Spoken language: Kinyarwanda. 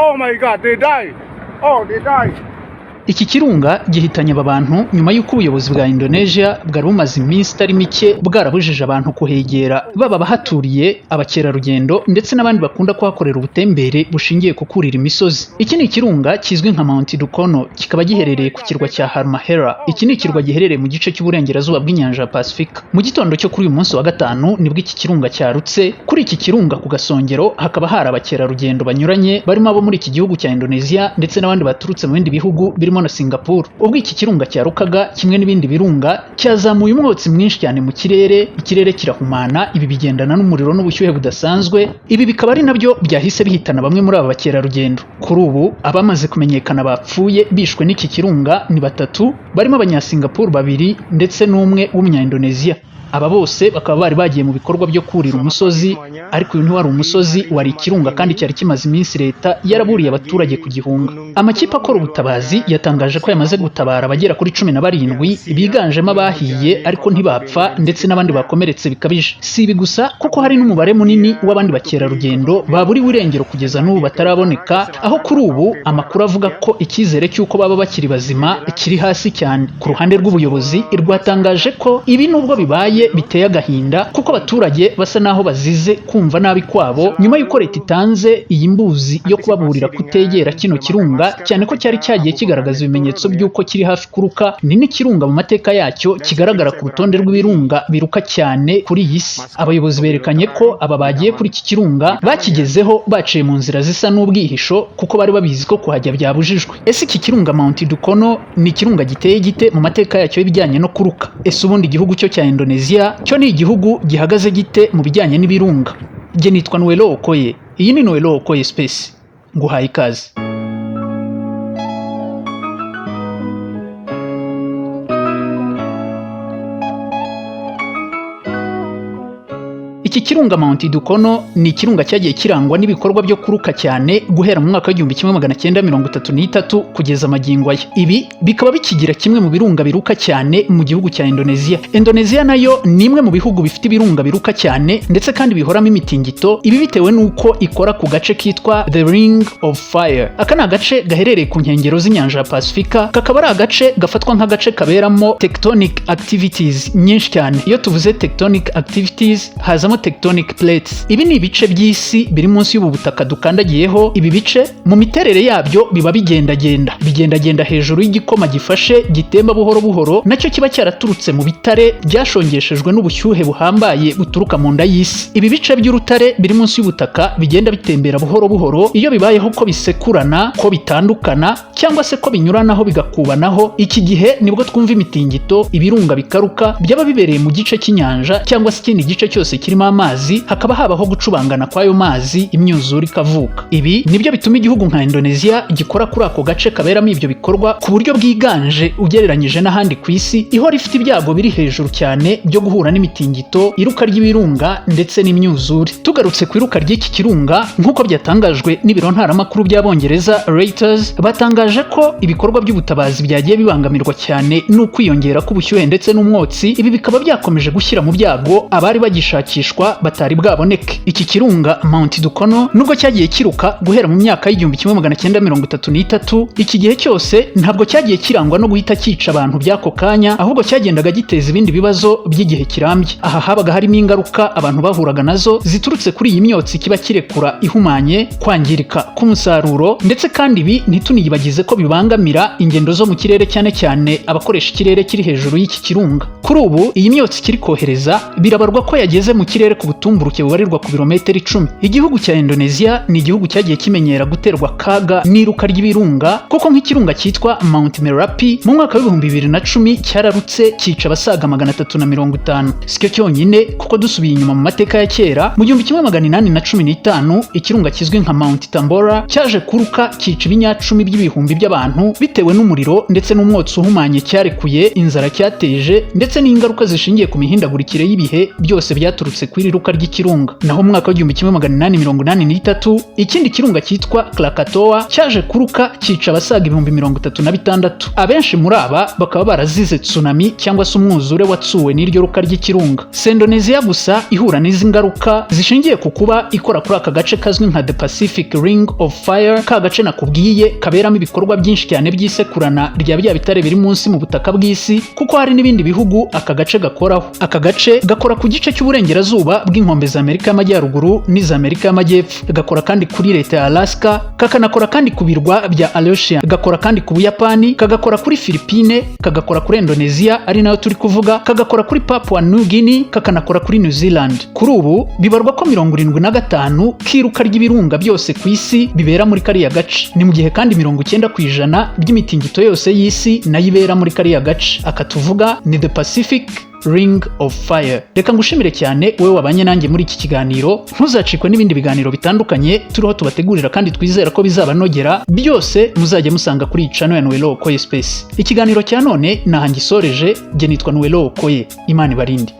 Oh my God, they die. Oh, they die. Iki kirunga gihitanye aba bantu nyuma y'uko ubuyobozi bwa Indonesia bwari bumaze iminsi itari mike bwarabujije abantu kuhegera, baba abahaturiye, abakerarugendo ndetse n'abandi bakunda kuhakorera ubutembere bushingiye ku kurira imisozi. Iki ni ikirunga kizwi nka Mount Dukono, kikaba giherereye ku kirwa cya Halmahera. Iki ni ikirwa giherereye mu gice cy'uburengerazuba bw'inyanja ya Pasifika. Mu gitondo cyo kuri uyu munsi wa gatanu nibwo iki kirunga cyarutse. Kuri iki kirunga ku gasongero hakaba hari abakerarugendo banyuranye, barimo abo muri iki gihugu cya Indonesia ndetse n'abandi baturutse mu bindi bihugu birimo na Singapore. Ubwo iki kirunga cyarukaga, kimwe n'ibindi birunga, cyazamuye umwotsi mwinshi cyane mu kirere, ikirere kirahumana. Ibi bigendana n'umuriro n'ubushyuhe budasanzwe. Ibi bikaba ari nabyo byahise bihitana bamwe muri aba bakerarugendo. Kuri ubu abamaze kumenyekana bapfuye bishwe n'iki kirunga ni batatu, barimo Abanyasingapore babiri ndetse n'umwe w'Umunya-Indonesia. Aba bose bakaba bari bagiye mu bikorwa byo kurira umusozi, ariko uyu ntiwari umusozi, wari ikirunga, kandi cyari kimaze iminsi leta yaraburiye abaturage kugihunga. Amakipe akora ubutabazi yatangaje ko yamaze gutabara abagera kuri 17, biganjemo abahiye ariko ntibapfa ndetse n'abandi bakomeretse bikabije. Si ibi gusa, kuko hari n'umubare munini w'abandi bakerarugendo baburiwe irengero kugeza n'ubu bataraboneka, aho kuri ubu amakuru avuga ko icyizere cy'uko baba bakiri bazima kiri hasi cyane. Ku ruhande rw'ubuyobozi, rwatangaje ko ibi nubwo bibaye biteye agahinda, kuko abaturage basa naho bazize kumva nabi kwabo nyuma y'uko leta itanze iyi mbuzi yo kubaburira kutegera kino kirunga, cyane ko cyari cyagiye kigaragaza ibimenyetso by'uko kiri hafi kuruka. Ni n'ikirunga mu mateka yacyo kigaragara ku rutonde rw'ibirunga biruka cyane kuri iyi si. Abayobozi berekanye ko aba bagiye kuri iki kirunga bakigezeho baciye mu nzira zisa n'ubwihisho, kuko bari babizi ko kuhajya byabujijwe. Ese iki kirunga Mount Dukono ni ikirunga giteye gite mu mateka yacyo y'ibijyanye no kuruka? Ese ubundi igihugu cyo cya Indonesia cyo ni igihugu gihagaze gite mu bijyanye n'ibirunga? Jye nitwa Noelo Okoye, iyi ni Noelo Okoye Space, nguhaye ikaze. Iki kirunga Mount Dukono ni ikirunga cyagiye kirangwa n'ibikorwa byo kuruka cyane guhera mu mwaka wa 1933 kugeza magingo aya. Ibi bikaba bikigira kimwe mu birunga biruka cyane mu gihugu cya Indonesia. Indonesia nayo ni imwe mu bihugu bifite ibirunga biruka cyane ndetse kandi bihoramo imitingito, ibi bitewe n'uko ikora ku gace kitwa The Ring of Fire. Aka ni agace gaherereye ku nkengero z'inyanja ya Pasifika, kakaba ari agace gafatwa nk'agace kaberamo tectonic activities nyinshi cyane. Iyo tuvuze tectonic activities, hazamo tectonic plates. Ibi ni ibice by'isi biri munsi y'ubu butaka dukandagiyeho. Ibi bice mu miterere yabyo biba bigendagenda, bigendagenda hejuru y'igikoma gifashe gitemba buhoro buhoro, nacyo kiba cyaraturutse mu bitare byashongeshejwe n'ubushyuhe buhambaye buturuka mu nda y'isi. Ibi bice by'urutare biri munsi y'ubutaka bigenda bitembera buhoro buhoro, iyo bibayeho ko bisekurana, ko bitandukana cyangwa se ko binyuranaho bigakubanaho, iki gihe nibwo twumva imitingito, ibirunga bikaruka. Byaba bibereye mu gice cy'inyanja cyangwa se ikindi gice cyose kirimo amazi, hakaba habaho gucubangana kw'ayo mazi, imyuzure ikavuka. Ibi nibyo bituma igihugu nka Indonesia gikora kuri ako gace kaberamo ibyo bikorwa ku buryo bwiganje ugereranyije n'ahandi ku isi, ihora ifite ibyago biri hejuru cyane byo guhura n'imitingito, iruka ry'ibirunga ndetse n'imyuzure. Tugarutse ku iruka ry'iki kirunga, nk'uko byatangajwe n'ibiro ntaramakuru by'Abongereza Reuters, batangaje ko ibikorwa by'ubutabazi byagiye bibangamirwa cyane n'ukwiyongera k'ubushyuhe ndetse n'umwotsi. Ibi bikaba byakomeje gushyira mu byago abari bagishakishwa batari bwaboneke. Iki kirunga Mount Dukono, nubwo cyagiye kiruka guhera mu myaka y'1933, iki gihe cyose ntabwo cyagiye kirangwa no guhita cyica abantu by'ako kanya, ahubwo cyagendaga giteza ibindi bibazo by'igihe kirambye. Aha habaga harimo ingaruka abantu bahuraga nazo ziturutse kuri iyi myotsi kiba kirekura ihumanye, kwangirika k'umusaruro, ndetse kandi ibi ntituniyibagize ko bibangamira ingendo zo mu kirere, cyane cyane abakoresha ikirere kiri hejuru y'iki kirunga. Kuri ubu iyi myotsi kiri kohereza birabarwa ko yageze mu kirere ku butumburuke bubarirwa ku birometero 10. Igihugu cya Indonesia ni igihugu cyagiye kimenyera guterwa akaga n'iruka ry'ibirunga, kuko nk'ikirunga cyitwa Mount Merapi mu mwaka wa 2010 cyararutse cyica abasaga 350. Sicyo cyonyine, kuko dusubiye inyuma mu mateka ya kera, mu 1815 ikirunga kizwi nka Mount Tambora cyaje kuruka cyica ibinyacumi by'ibihumbi by'abantu bitewe n'umuriro ndetse n'umwotsi uhumanye cyarekuye, inzara cyateje ndetse n'ingaruka zishingiye ku mihindagurikire y'ibihe, byose byaturutse ku ku iri ruka ry'ikirunga. Naho mu mwaka wa 1883, ikindi kirunga cyitwa Krakatoa cyaje kuruka, cyica abasaga 36,000. Abenshi muri aba bakaba barazize tsunami cyangwa se umwuzure watsuwe n'iryo ruka ry'ikirunga. Si Indonesia gusa ihura n'izi ngaruka zishingiye ku kuba ikora kuri aka gace kazwi nka the Pacific Ring of Fire, ka gace nakubwiye kaberamo ibikorwa byinshi cyane by'isekurana rya bya bitare biri munsi mu butaka bw'isi, kuko hari n'ibindi bihugu aka gace gakoraho. Aka gace gakora ku gice cy'uburengerazuba bw'inkombe za Amerika y'Amajyaruguru n'iza Amerika y'Amajyepfo, gakora kandi kuri leta ya Alaska, kakanakora kandi ku birwa bya Aleutian, gakora kandi ku Buyapani, kagakora kuri Philippine, kagakora kuri Indonesia ari nayo turi kuvuga, kagakora kuri Papua New Guinea, kakanakora kuri New Zealand. Kuri ubu bibarwa ko 75 k'iruka ry'ibirunga byose ku isi bibera muri kariya gace. Ni mu gihe kandi 90% by'imitingito yose y'isi nayo ibera muri kariya gace. Aka tuvuga ni the Pacific Ring of Fire. Reka ngushimire cyane wowe wabanye nanjye muri iki kiganiro. Ntuzacikwe n'ibindi biganiro bitandukanye turiho tubategurira kandi twizera ko bizabanogera, byose muzajya musanga kuri iyi channel ya Noelo Okoye Space. Ikiganiro cya none naha ngisoreje. Jye nitwa Noelo Okoye. Imana ibarinde.